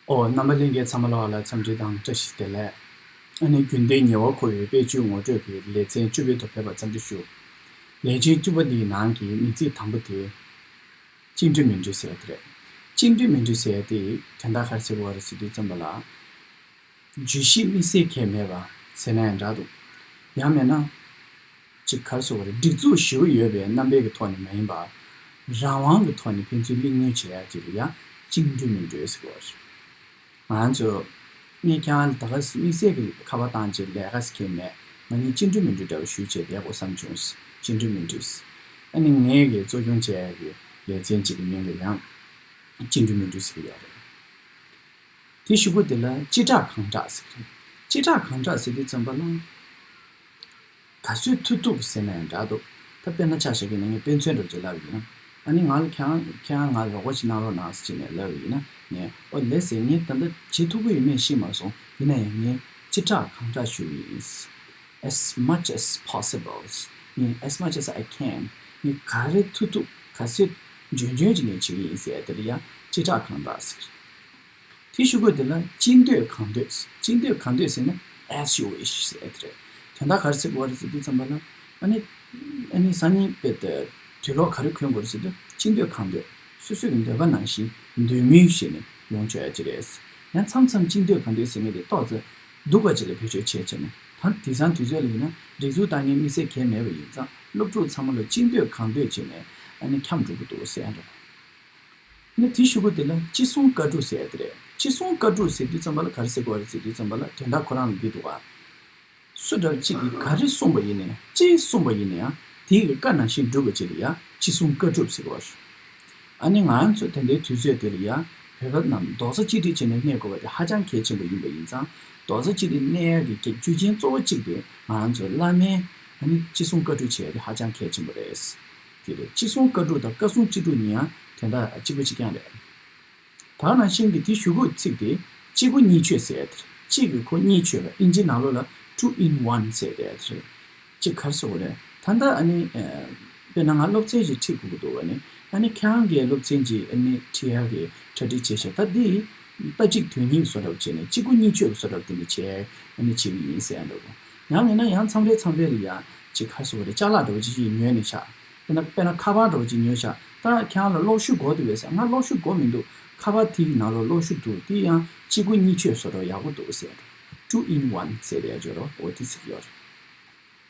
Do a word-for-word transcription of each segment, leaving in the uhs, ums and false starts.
ཨོ། རྣམ་པ་ལྷན་རྒྱས་ཚང་མ་ལོགས་ལ་འཚམས་འདྲི་དང་བཀྲ་ཤིས་བདེ་ལེགས། ཨ་ནི་རྒྱུན་ལྡན་ཉེ་བར་མཁོ་བའི་དཔལ་ཆོས་ངོ་སྤྲོད་ཀྱི་ལེ་ཚན་བཅུ་པའི་ཐོག་ཕེབས་པར་འཚམས་འདྲི་ཞུ། ལེ་ཚན་བཅུ་པ་འདིའི་ནང་གི་དམིགས་ཚིག་དང་པོ་དེ། བཅིངས་འགྲོལ་མི་འགྲོལ་ཟེར་ཡ་དེ་རེད། བཅིངས་འགྲོལ་མི་འགྲོལ་ཟེར་ཡ་དེ་དོན་དག་ག་རེ་ཟེར་དགོས་པ་རེད་ཟེར་དུས་ཙམ་པ་ལ། བརྗོད་གཞི་དམིགས་བསལ་གང་ཡང་མེད་པ་ཟེར་ན་ཡང་འདྲ་འདུག་ཡང་མིན་ན། ཅིག་ག་རེ་ཟེར་དགོས་རེད། སྒྲིག་འཛུགས་ཞེ་པོ་ཡོད་པའི་རྣམ་པའི་གི་ཐོག་ནས་མ་ཡིན་པ། རང་དབང་གི་ཐོག་ནས་ཕན་ཚུན་གླེང་མོལ་བྱེད་ཡ་ཅིག་ལ་ཡ་བཅིངས་འགྲོལ་མི་འགྲོལ་ཟེར་དགོས་རེད། ང་ཚོ། ངས་ཁྱེད་རང་ལ་ད་ག་སེ་དམིགས་བསལ་གྱི་ཁ་པར་བཏང་རྗེས་ལས་ཀ་ཟེར་མཁན་མེད། ང་གཉིས་བཅིངས་འགྲོལ་མི་འགྲོལ་འདྲ་བོ་ཞུས་བྱས་བསྡད་དགོས་བསམ་བྱུང་། བཅིངས་འགྲོལ་མི་འགྲོལ། ཨ་ནི་ངས་གི་གཙོ་སྐྱོང་བྱས་ཡ་གི་ལེ་ཚན་གཅིག་གི་མིང་ལ་ཡང་། བཅིངས་འགྲོལ་མི་འགྲོལ་ཟེར་གི་ཡོད་རེད། དེའི་གཞུག་གུ་དེ་ལ་སྤྱི་བསྒྲགས་གང་བསྒྲགས་ཟེར་གི་རེད། སྤྱི་བསྒྲགས་གང་བསྒྲགས་ཟེར་དུས་ཙམ་པ་ལ། ག་ཚོད་ཐུབ་ཐུབ་ཟེར་ན་ཡང་འདྲ་འདུག་ད་དཔེར་ན་ཆ་བཞག་གི་ན་ངས་དཔེ་མཚོན་འདྲ་བོ་ཅིག་ལབ་ཡིན་ན། ཨ་ནི་ང་ལ་ཁྱེད་རང་ཁྱེད་རང་ང་ལ་རོགས་པ་ཞིག་གནང་རོགས་གནང་ཟེར་བྱས་ནས་ལབ་ཡིན་ན་ངས་ཨོ་ལེ་ཟེར་ངས་ད་ལྟ་བྱེད་ཐུབ་ཀྱི་ཡོད་མེད་ཤེས་མ་སོང་། ཡིན་ན་ཡང་ངས་སྤྱི་བསྒྲགས་གང་དྲག་ཞུ་གི་ཡིན། As much as possible. ངས་as much as I can. ངས་ག་རེ་ཐུབ་ཐུབ་ག་ཚོད་འཇོན་འཇོན་ཅིག་ངས་བྱེད་ཀྱི་ཡིན་ཟེར་དེ་ལ་ཡང་སྤྱི་བསྒྲགས་གང་དྲག་ཟེར། དེའི་གཞུག་གུ་དེ་ལ་ཅི་འདོད་གང་འདོད། ཅི་འདོད་གང་འདོད་ཟེར་ན་as you wish ཟེར་དེ་རེད། དོན་དག་ག་རེ་ཟེར་དགོས་རེད་ཟེར་དུས་ཙམ་པ་ལ། ཨ་ནི། ཨ་ནི་སང་ཉིན་དཔེ་དེ། དུས་ལོག་ག་རེ་གོན་དགོས་རེད་ཟེར་དུས་ཅི་འདོད་གང་འདོད། སོ་སོའི་འདོད་པ་ནང་བཞིན་འདོད་མོས་བྱས་ནས་ཡོང་ཆོག་ཡ་ཅིག་རེད། ཡང་མཚམས་མཚམས་ཅི་འདོད་གང་འདོད་ཟེར་མཁན་དེ་ཏོག་ཙམ་སྡུག་པ་ཅིག་ལ་བེད་སྤྱོད་བྱས་བྱས་ནས་ད་དེང་སང་དུས་ཚོད་ལ་ཡིན་ན་སྒྲིག་འཛུགས་བཏང་མཁན་དམིགས་བསལ་གང་ཡང་མེད་པ་ཡིན་ཙང་སློབ་ཕྲུག་ཚང་མ་ལ་ཅི་འདོད་གང་འདོད་བྱས་ནས་ཨ་ནི་འཁྱམས་འགྲོ་གི་འདུག་ཟེར་ཡ་འདྲ། ནི་དེའི་གཞུག་གུ་དེ་ལ་ཅི་གསུང་བཀའ་སྒྲུབ་ཟེར་ཡ་དེ་རེད། ཅི་གསུང་བཀའ་སྒྲུབ་ཟེར་དུས་ཙམ་པ་ལ་ག་རེ་ཟེར་དགོས་རེད་ཟེར་དུས་ཙམ་པ་ལ་དོན་དག་ཁོ་རང་ལ་འདི་འདུག་ཨ། སུ་འདྲ་གཅིག་གིས་ག་རེ་གསུངས་པ་ཡིན་ནའང་ཅི་གསུངས་པ་ཡིན་ནའང་དེ་ཡི་བཀའ་ནང་བཞིན་སྒྲུབ་པ་ཅིག་ལ་ཡ་ཅི་གསུང་བཀའ་སྒྲུབ་ཟེར་དགོས་རེད། ཨ་ནི་ང་ཚོ་ད་ལྟའི་དུས་ཚོད་དེ་ལ་ཡ་བོད་པ་རྣམས་རྡོག་རྩ་གཅིག་སྒྲིལ་བྱས་ནས་གནས་དགོས་པ་དེ་ཧ་ཅང་གལ་ཆེན་པོ་ཡིན་པ་ཡིན་ཙང་རྡོག་རྩ་གཅིག་སྒྲིལ་གནས་ཡག་གི་རྒྱུ་རྐྱེན་གཙོ་བོ་གཅིག་དེ་ང་ཚོ་བླ་མའི་ཨ་ནི་ཅི་གསུང་བཀའ་སྒྲུབ་བྱས་ཡ་དེ་ཧ་ཅང་གལ་ཆེན་པོ་རེད། དེ་རེད། ཅི་གསུང་བཀའ་སྒྲུབ་དང་བཀའ་གསུང་སྤྱི་སྒྲུབ་གཉིས་ཡང་དོན་དག་གཅིག་པ་གཅིག་རྐྱང་རེད། ད་ནང་བཞིན་གྱི་དེའི་གཞུག་གུ་ཚིག་དེ་གཅིག་པུ་གཉིས་ཆོད་ཟེར་ཡ་དེ་རེད། གཅིག་གི་ཁོ་གཉིས་ཆོད་པ་ཨིན་ཇི་ནང་ལོགས་ལ་two in one ཟེར་ཡ་དེ་རེད། གཅིག་ག་རེ་ཟེར་དགོས་རེད། ད་ལྟ་ཨ་ནི་དཔེར་ན་ང་སློབ་ཚན་ཞིག་ཁྲིད་དགོས་ཀྱི་འདུག་ཨ་ནི་ཨ་ནི་ཁྱེད་རང་གིས་སློབ་ཚན་ཞིག་ཨ་ནི་ཁྲིད་ཡ་གི་གྲ་སྒྲིག་བྱས་ཤག་ད་འདི་ལྟ་གཅིག་དོན་གཉིས་བཟོ་འདྲ་བོ་བྱས་ནས་གཅིག་པུ་གཉིས་ཆོད་བཟོ་འདྲ་བོ་དེ་འདྲ་བྱས་ཨ་ནི་བྱེད་ཀྱི་ཡིན་ཟེར་ཡ་འདྲ་བོ། ཡང་མིན་ན་ཡང་མཚམས་རེ་མཚམས་རེ་ལ་ཡ་གཅིག་ག་རེ་ཟེར་དགོས་རེད། ཅ་ལག་འདྲ་བོ་ཅིག་ཅིག་ཉོས་ནས་ཤག་དཔེར་ན་དཔེར་ན་ཁ་པར་འདྲ་བོ་ཅིག་ཉོས་ཤག་ད་ཁྱེད་རང་ལ་གློག་ཤུགས་དགོས་འདུག་གས་ཟེར། ང་གློག་ཤུགས་དགོས་མི་འདུག་ཁ་པར་དེའི་ནང་ལོགས་གློག་ཤུགས་འདུག་དེ་ཡང་གཅིག་པུ་གཉིས་ཆོད་བཟོ་འདྲ་ཡག་པོ་འདུག་ཟེར། two in one ཟེར་ཡ་ཅིག་ཡོད་རེད། འོ་དེ་ཟེར་གྱི་ཡོད་རེད།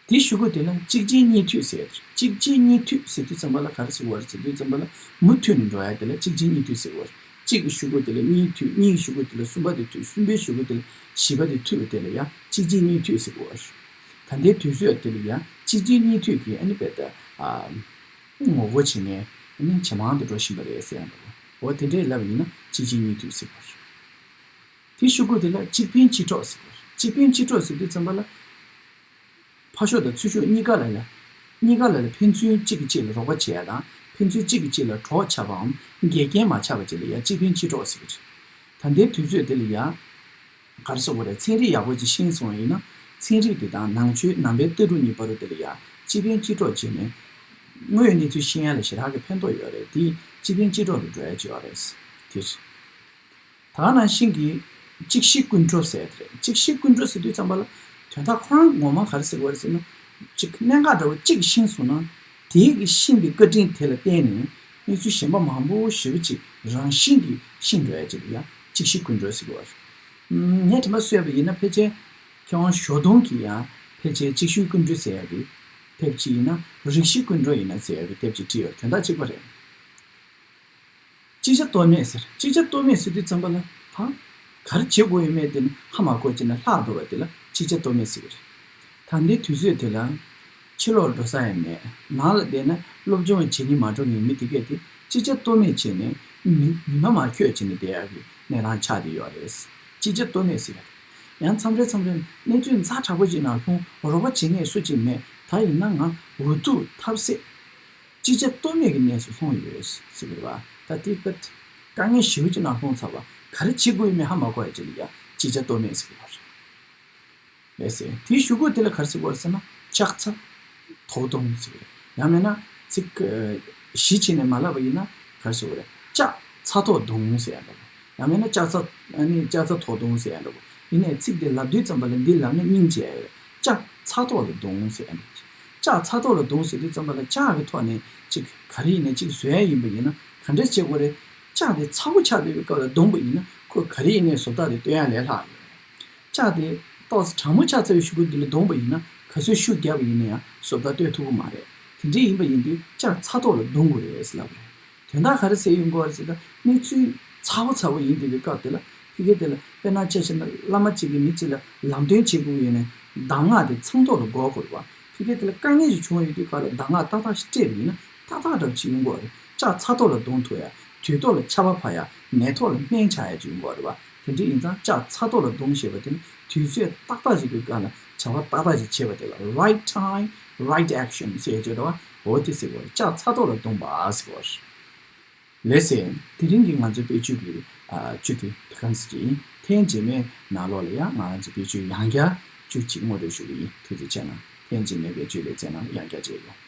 དེའི་གཞུག་གུ་དེ་ལ་གཅིག་རྗེས་གཉིས་མཐུད་ཟེར་ཡ་དེ་རེད། གཅིག་རྗེས་གཉིས་མཐུད་ཟེར་དུས་ཙམ་པ་ལ་ག་རེ་ཟེར་བ་རེད་ཟེར་དུས་ཙམ་པ་ལ་མུ་མཐུད་ནས་འགྲོ་ཡ་དེ་ལ་གཅིག་རྗེས་གཉིས་མཐུད་ཟེར་བ་རེད། གཅིག་གི་གཞུག་གུ་དེ་ལ་གཉིས་མཐུད། གཉིས་ཀྱི་གཞུག་གུ་དེ་ལ་གསུམ་པ་དེ་མཐུད། གསུམ་པའི་གཞུག་གུ་དེ་ལ་བཞི་པ་དེ་མཐུད་པ་དེ་ལ་ཡང་གཅིག་རྗེས་གཉིས་མཐུད་ཟེར་གྱི་ཡོད་རེད། ད་ལྟའི་དུས་ཚོད་དེ་ལ་ཡང་གཅིག་རྗེས་གཉིས་མཐུད་ཀྱི་ཨ་ནི་དཔེ་ད་ཨ་ངོ་རྒོལ་བྱེད་མཁན་ཨ་ནི་ཇེ་མང་དུ་འགྲོ་བཞིན་པ་རེད་ཟེར་ཡང་འདྲ་བོ། འོ་དེ་འདྲས་ལབ་པ་ཡིན་ན་གཅིག་རྗེས་གཉིས་མཐུད་ཟེར་གྱི་ཡོད་རེད། དེའི་གཞུག་གུ་དེ་ལ་གཅིག་ཕན་གཅིག་གྲོགས་ཟེར་གྱི་ཡོད་རེད། གཅིག་ཕན་གཅིག་གྲོགས་ཟེར་དུས་ཙམ་པ་ལ། ཕར་ཕྱོགས་དང་ཚུར་ཕྱོགས་གཉིས་ཀ་ལ་ལ། གཉིས་ཀ་ལ་ལ་ཕན་ཚུན་གཅིག་གིས་གཅིག་ལ་རོགས་པ་བྱེད་ཡ་དང་ཕན་ཚུན་གཅིག་གིས་གཅིག་ལ་གྲོགས་ཆགས་པའམ་འགལ་རྐྱེན་མ་ཆགས་པ་བཅས་ལ་ཡང་གཅིག་ཕན་གཅིག་གྲོགས་ཟེར་གྱི་རེད། ད་ལྟའི་དུས་ཚོད་འདི་ལ་ཡང་། ག་རེ་ཟེར་དགོས་རེད། ཚན་རིག་ཡག་པོ་ཅིག་ཤེས་སོང་བ་ཡིན་ན་ཚན་རིག་འདི་དང་ནང་ཆོས་ནང་པའི་ལྟ་གྲུབ་གཉིས་བར་དུ་འདི་ལ་ཡང་གཅིག་ཕན་གཅིག་གྲོགས་བྱས་ནས་དངོས་ཡོད་གནས་ཚུལ་ཤེས་ཡ་ལ་ཞེ་དྲག་གི་ཕན་ཐོགས་ཡོད་རེད། དེ་གཅིག་ཕན་གཅིག་གྲོགས་ལ་འགྲོ་ཡ་ཅིག་ཡོད་རེད། དེ་རེད། ད་ག་ནང་བཞིན་གྱི་གཅིག་ཤེས་ཀུན་གྲོལ་ཟེར་དེ་རེད། གཅིག་ཤེས་ཀུན་གྲོལ་ཟེར་དུས་ཙམ་པ་ལ་དོན་དག་ཁོ་རང་ངོ་མ་ག་རེ་ཟེར་བ་རེད་ཟེར་ན། གཅིག་གནད་འགག་འདྲ་བོ་གཅིག་ཤེས་སོང་ན་དེའི་གི་ཤེས་པའི་བཀའ་དྲིན་དེ་ལ་བརྟེན་ནས་གནས་ཚུལ་གཞན་པ་མང་པོ་ཞེ་པོ་ཅིག་རང་བཞིན་གྱིས་ཤེས་འགྲོ་ཡ་ཅིག་ལ་ཡ་གཅིག་ཤེས་ཀུན་གྲོལ་ཟེར་གི་ཡོད་རེད། ངས་དྲན་པ་གསོས་པ་ཡིན་ན་ཕལ་ཆེར་མཁས་དབང་ཞོགས་དུང་གིས་ཡང་ཕལ་ཆེར་གཅིག་ཤེས་ཀུན་གྲོལ་ཟེར་ཡ་གི་དེབ་ཅིག་ཡིན་ན་རིགས་ཤེས་ཀུན་གྲོལ་ཡིན་ན་ཟེར་ཡ་གི་དེབ་ཅིག་བྲིས་ཡོད་རེད། དོན་དག་གཅིག་པ་རེད། ཅིག་ཅར་རྟོག་མེད་ཟེར། ཅིག་ཅར་རྟོག་མེད་ཟེར་དུས་ཙམ་པ་ལ་ད་ག་རེ་བྱེད་དགོས་ཡོད་མེད་དེ་ནི་ཧ་མ་གོ་བྱས་ནས་ལྷག་འགྲོ་བ་དེ་ལ་ཅིག་ཅར་རྟོག་མེད་ཟེར་གི་རེད། ད་ལྟའི་དུས་ཚོད་དེ་ལ་ཕྱི་ལོགས་འགྲོ་ས་ཡང་མེད། ནང་ལ་བསྡད་ན་སློབ་སྦྱོང་བྱེད་སྙིང་མ་འདོད་མཁན་མི་དེ་གས་དེ་ཅིག་ཅར་རྟོག་མེད་བྱས་ནས་མི་མི་མ་མ་འཁྱོག་བྱས་ནས་བསྡད་ཡག་གི་གནས་སྟངས་ཆགས་བསྡད་ཡོད་རེད། ཅིག་ཅར་རྟོག་མེད་ཟེར་གི་རེད། ཡང་མཚམས་རེ་མཚམས་རེ་གནས་ཚུལ་ཛ་དྲག་པོ་ཅིག་ནང་ལྷུང་། རོགས་པ་བྱེད་མཁན་སུ་གཅིག་མེད། ད་ཡིན་ན་ང་འུ་ཐུག་ཐབས་ཟད། ཅིག་ཅར་རྟོག་མེད་ཀྱི་གནས་སུ་ལྷུང་ཡོད་ཟེར་གྱི་རེད་བ། ད་དེ་དཀའ་དཀའ་ངལ་ཞེ་པོ་ཅིག་ནང་ལྷུང་ཚར་བ། ག་རེ་བྱེད་དགོས་ཡོད་མེད་ཧ་མ་གོ་ཡ་ཅིག་ལ་ཡ་ཅིག་ཅར་རྟོག་མེད་ཟེར་གྱི་རེད། ལགས་སེ། དེའི་གཞུག་གུ་དེ་ལ་ག་རེ་ཟེར་གྱི་རེད་ཟེར་ན་ལྕགས་ཚ་དོག་རྡུང་ཟེར་གྱི་རེད། ཡང་མིན་ན་ཚིག་གཞི་བྱས་ནས་མ་ལབ་པ་ཡིན་ན་ག་རེ་ཟེར་གྱི་རེད། ལྕགས་ཚ་དོག་རྡུང་ཟེར་ཡ་འདྲ་བོ། ཡང་མིན་ན་ལྕགས་ཚ་ཨ་ནི་ལྕགས་ཚ་ཐོག་རྡུང་ཟེར་ཡ་འདྲ་པོ། ཡིན་ནའི་ཚིག་དེ་ལབ་དུས་ཙམ་པ་ལ་འདི་ལབ་ན་སྙིང་རྗེ་ཡ་ཡོད། ལྕགས་ཚ་ཐོག་ལ་རྡུང་ཟེར་ཡ་འདྲ་པོ། ལྕགས་ཚ་ཐོག་ལ་རྡུང་ཟེར་དུས་ཙམ་པ་ལ་ལྕགས་ཀྱི་ཐོག་ནས་ཅིག་ག་རེ་ཡིན་ནའི་ཅིག་བཟོ་ཡ་ཡིན་པ་ཡིན་ན་ག་འདྲ་བྱེད་དགོས་རེད། ལྕགས་དེ་ཚ་པོ་ཆགས་བསྡད་པའི་སྐབས་ལ་རྡུང་པ་ཡིན་ན་ཁོས་ག་རེ་ཡིན་ནའི་བཟོ་ལྟ་དེ་སྟོན་ཡ་ལས་སླ་ཡོད། ལྕགས་དེ་ཏོག་ཙམ་གྲང་མོ་ཆགས་ཚར་བའི་གཞུག་གུ་འདི་ལ་རྡུང་པ་ཡིན་ན་ག་ཚོད་ཤུགས་བརྒྱབ་པ་ཡིན་ན་ཡང་བཟོ་ལྟ་སྟོན་ཐུབ་ཀྱི་མ་རེད། དེ་འདྲ་ཡིན་པ་ཡིན་དུས་ལྕགས་ཚ་ཐོག་ལ་རྡུང་དགོས་རེད་ཟེར་ལབ་པ་རེད། དོན་དག་ག་རེ་ཟེར་ཡོང་གི་ཡོད་རེད་ཟེར་ན་གནས་ཚུལ་ཚ་བོ་ཚ་བོ་ཡིན་བསྡད་པའི་སྐབས་དེ་ལ་ཕ་གི་དེ་ལ་དཔེར་ན་ཆ་བཞག་ན་བླ་མ་གཅིག་གིས་མི་གཅིག་ལ་ལམ་སྟོན་བྱེད་དགོས་ཡོད་ནའི་གདམས་ངག་དེ་མཚང་ཐོག་ལ་འགོག་དགོས་རེད་བ། ཕ་གི་དེ་ལ་དཀའ་ངལ་ཞིག་བྱུང་བ་ཡོད་དུས་ག་ལ་གདམས་ངག་ཏག་ཏག་ཞིག་སྤྲད་པ་ཡིན་ན་ཏག་ཏག་འདྲ་པོ་ཅིག་ཡོང་གི་ཡོད་རེད། ལྕགས་ཚ་ཐོག་ལ་རྡུང་ཐུབ་ཡ། དུས་ཐོག་ལ་ཆར་པ་བབས་ཡ། ནད་ཐོག་ལ་སྨན་ཆགས་ཡ་ཅིག་ཡོང་གི་ཡོད་རེད་བ། དེ་འདྲ་ཡིན་ཙང་ལྕགས་ཚ་ཐོག་ལ་རྡུང་ཞེས་པ་དེ་ནི་དུས་ཚོད་ཏག་ཏག་ཅིག་གི་སྒང་ལ་བྱ་བ་ཏག་ཏག་ཅིག་བྱེད་པ་དེ་ལ་right time, right action ཟེར་ཡ་ཅིག་ཡོད་རེད་བ། འོ་དེ་ཟེར་གི་ཡོད་རེད། ལྕགས་ཚ་ཐོག་ལ་རྡུང་པ་ཟེར་གི་ཡོད་རེད། ལགས་སེ། དེ་རིང་གི་ང་ཚོའི་དཔེ་བརྗོད་ཀྱི་ཨ་བཅུད་དེ་གང་ཟེར་གྱི་ཡིན། ཐེངས་རྗེས་མའི་ནང་ལོགས་ལ་ཡང་ང་ཚོའི་དཔེ་བརྗོད་ཡང་བསྐྱར་བཅུ་གཅིག་སྔོན་འགྲོ་ཞུ་གི་ཡིན། ཐུགས་རྗེ་ཆེ་གནང་། ཐེངས་རྗེས་མའི་དཔེ་བརྗོད་ལེ་ཚན་ནང་ཡང་བསྐྱར་མཇལ་ཡོང་།